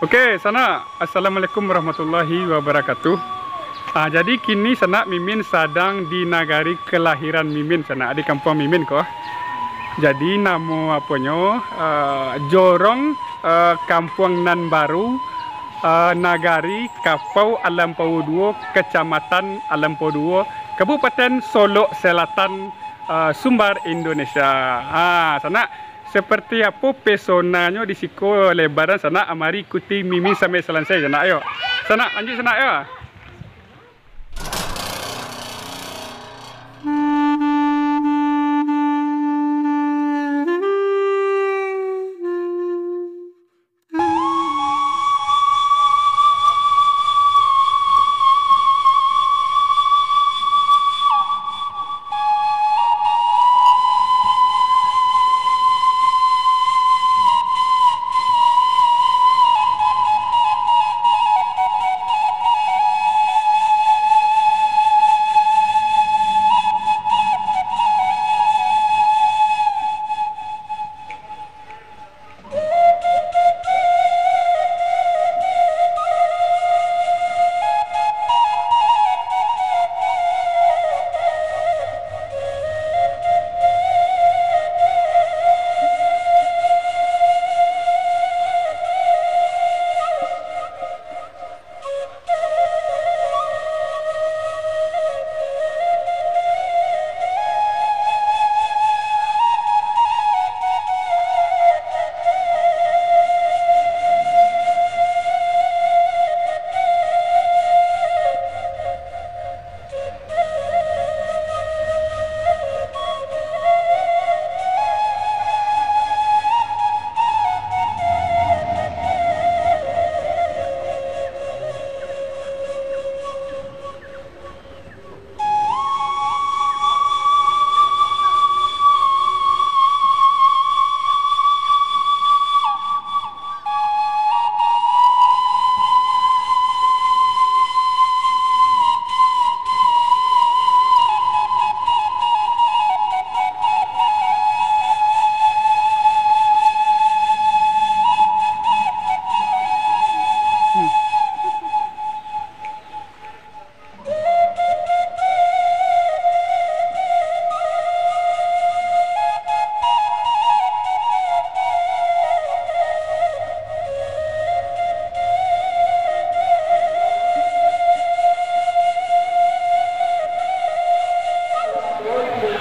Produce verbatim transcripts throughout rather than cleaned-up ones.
Oke, sanak. Assalamualaikum warahmatullahi wabarakatuh. Ah, jadi kini sanak Mimin sadang di nagari kelahiran Mimin sanak, di kampuang Mimin ko. Jadi namo aponyo, ah, Jorong, ah, Kampuang Nan Baru, ah, Nagari Kapau Alampau Duo, Kecamatan Alampau Duo, Kabupaten Solok Selatan, ah, Sumbar, Indonesia. Ah, sanak, seperti apo pesonanyo di siko lebaran sanak, mari ikuti Mimin sampai salansai sanak, yo. Sanak, lanjuik sanak, yo.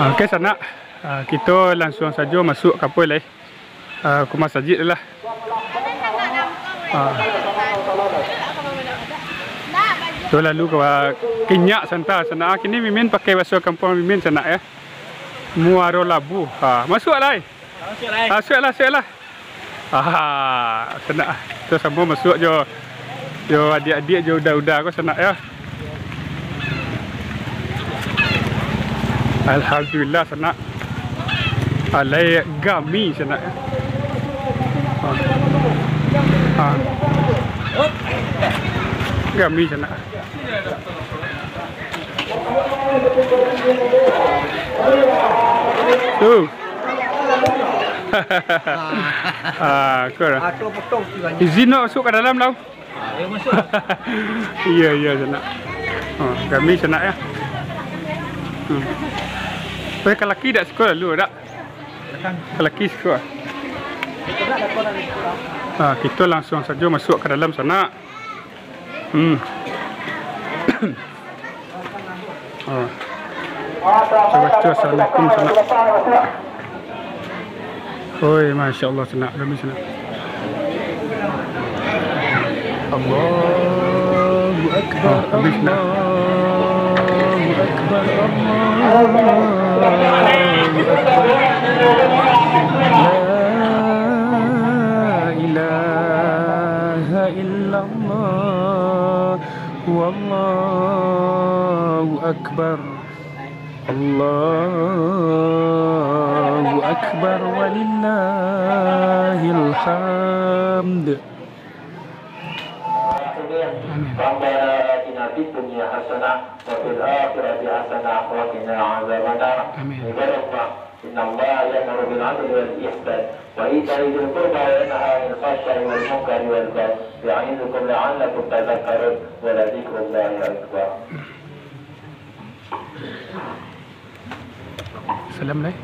Oke, sanak. Ah, kito langsuang sajo masuak ka apo lai? Ah, ka masajik lah. Ah. Tu lalu ka Kinyak Santa sanak. Ah, kini Mimin pakai baso kampuang Mimin sanak, yo. Muaro Labu. Ah, masuak lai. Masuak lai. Ah, masuak lah, masuak lah. Ah, sanak. Tu samo masuak jo, jo adiak-adiak, jo uda-uda ko sanak, yo. Alhamdulillah sanak. Alai gami sanak. Ah. Ah. Gami sanak. Tu. Ah, ko lah. Izin nak masuk ka dalam lah. Iyo, iyo, sanak. Oh, gami sanak, yo. Hmm. Weh, kalaki dak siko lalu, dak? Kalaki siko. Ah, kito langsuang sajo masuak ka dalam sanak. Hmm. Oh. Baco assalamualaikum sanak. Oi, masya Allah sanak, gami sanak. Allahu Akbar, oh, gami sanak. Allahu Akbar, Allahu Akbar. La ilaha illallah. Wallahu Akbar. Allahu Akbar walillahil hamd. Amin. Rabbana atina fid dunya hasanah wa fil akhirati hasanah wa qina azabannar. Amin. Ibadallah. إن الله يأمر بالعدل والإحسان وإيتاء ذي القربى وينهى عن الفحشاء والمنكر والبغي يعظكم لعلكم تذكرون ولذكر الله أكبر. Salam lai.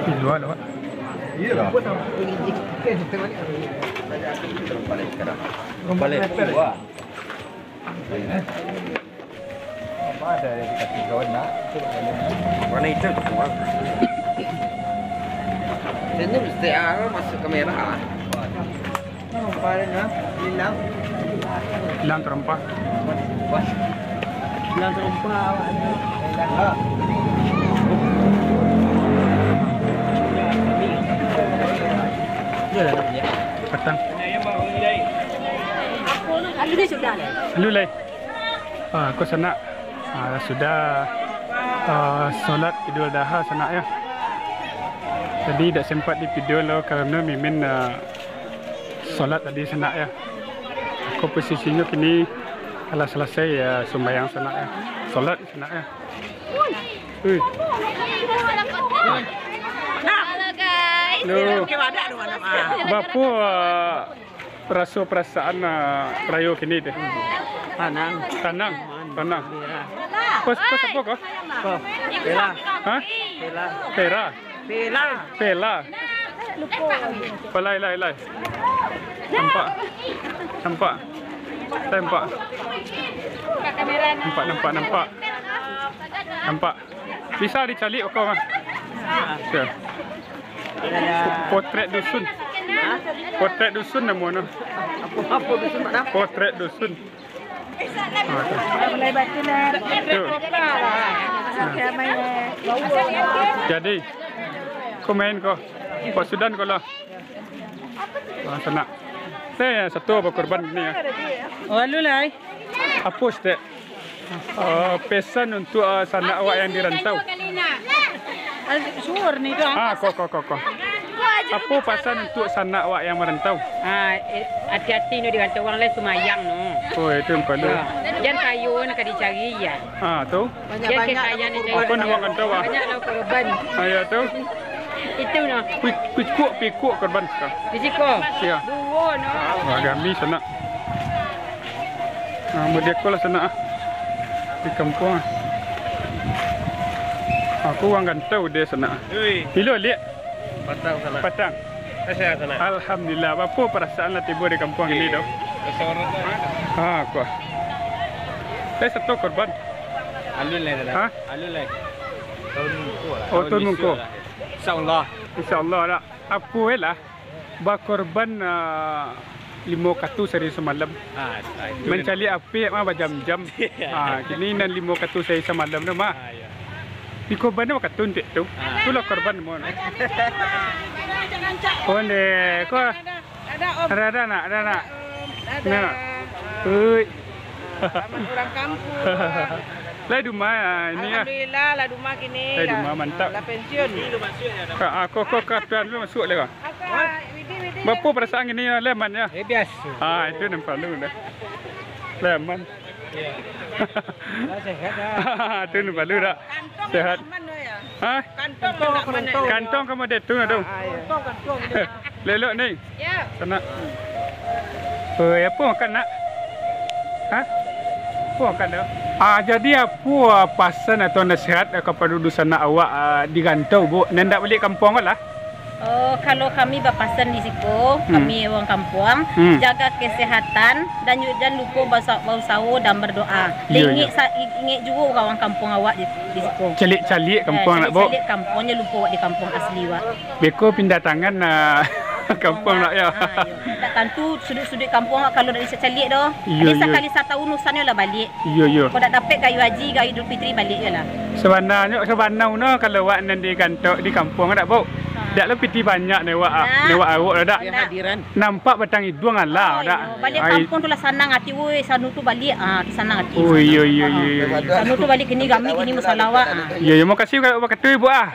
Di luar, luar. Iyalah. Balik. Balik. Apa ada yang dikasih kawan nak? Warna hitam tu, Bang. Senyum setiap hari masuk kamera. Nampak dia, nah? Hilang. Hilang terempa. Hilang terempa awaknya. Petang. Lalu dia sudah lah. Lalu lai. Ah, ko sanak, ah, sudah, ah, solat Idul Adha sanak yo. Jadi dak sempat di video lo karano mimin, ah, solat tadi sanak yo. Ko posisinyo kini alah salasai yo sumbayang sanak yo. Solat sanak yo. Ui. Halo guys. Halo. Bapo, ah, raso parasaan, ah, rayo kini tu? Tanang. Tanang. Tanang. Iya. Ko, ko siapo ko? Ko. Bella. Hah? Bella. Vera. Bella. Bella. Palai, lai, lai. Nampak. Nampak. Nampak. Nampak, nampak, nampak. Nampak. Bisa dicaliak ko mah. Siap. Potret dusun. Potret dusun namo no. Apo, apo dusun, Pak? Potret dusun. Ah, tu. Tu. Jadi, ko main ko. Pak Sudan ko lah. Ah, sanak. Eh, satu bakorban kini yo. Oh, lalu lai. Apo, Stek? Ah, pesan untuk, ah, sanak awak yang di rantau. Suwur ni tu, ah. Ah, ko, ko, ko, ko. Apo pasan untuk sanak awak yang marantau? Ah, eh, ati-ati no di rantau, urang lai sumayang no. Oh, itu yang perlu. Yo. Jan kayo nak ka dicari, yo. Ah, tu. Jan kekayaan dicari. Apo namo rantau, ah? Banyak lah korban. Ah, yo tu. Itu no. Pik-, pikuak, pikuak korban siko. Di siko? Yo. Duo no. Wah, kami sanak. Ah, mudiak ko lah sanak, ah. Di kampuang, ah. Aku urang rantau di sanak, ah. Ui. Pilo liak? Patang sanak. Patang. Eh, sehat sanak. Alhamdulillah. Bapo parasaan lah tibo di kampuang ini tu? Ui. Rasa urang tu. Ha, ko. Eh, satu korban. Alun lai sanak. Ha? Alun lai. Tahun mungko lah. Oh, tahun mungko. Insyaallah. Insyaallah lah. Apo lah. Bakorban, ah, limo katu sahari samalam. Ah, ah, itu. Mancaliak apiak mah bajam-jam. Ah, kini nan limo katu sahari samalam tu mah. Ah, yo. Di korban tu bakatu untuak tu. Ah. Itulah korban mon. Onde, ko. Ada, Om. Ada, ada nak, ada nak. Ada. Nak. Ui. Selamat urang kampuang. Lai di rumah, ah, ini ah. Alhamdulillah, lah di rumah kini. Lai di rumah, mantap. Lah pensiun. Ka, ah, ko, ko, ka tuan dulu masuk lah, ka. Bapo parasaan kini, ah, lai aman yo? Eh, biaso. Ah, itu nan paralu dah. Lai aman. Iyo. Lah sehat dah. Itu nan paralu dah. Sehat. Kantong aman, yo? Ha? Kantong aman, yo? Kantong ka model tu, tu. Ah, iyo. Kantong, kantong. Lelok ni. Yo. Sanak. Oi, apo makan, Nak? Ha? Apo makan tu? Ah, jadi apo, ah, pasan atau nasihat, ah, kapado dunsanak awak, ah, di rantau, Bu, nan ndak baliak kampuang lah? Oh, kalau kami bapasan di siko, hmm, kami urang kampuang, hmm, jaga kesehatan, dan ju-, jan lupo bausa-, bausaho dan berdoa. Iyo, iyo. Ingek sa-, ingek juo urang kampuang awak di, di siko. Caliak-caliak kampuang, eh, nak, Bu? Caliak-caliak kampuang, jan lupo awak di kampuang asli awak. Beko pindah tangan, ah, kampuang nak, yo? Ah, iyo. Tak tantu suduik-suduik kampuang kalau dak dicaliak doh. Iyo, iyo. Jadi sakali satahun usahannyo lah baliak. Iyo, iyo. Kok dak dapek gayo haji, gayo Idul Fitri, baliak je lah. Sabananyo, sabananyo kalau awak nan di kanto-, di kampuang dak, Bu? Ah. Dak lo piti banyak newak, ah, newak awak lah, dak. Nampak batang iduang alah, dak. Baliak kampuang tu lah sanang ati, woi, sanu tu baliak, ah, tu sanang ati. Oh, iyo, iyo, iyo, iyo. Sanu tu baliak kini gami, kini musalawak, ah. Iyo, iyo, makasih kalau bakatu, Ibu, ah.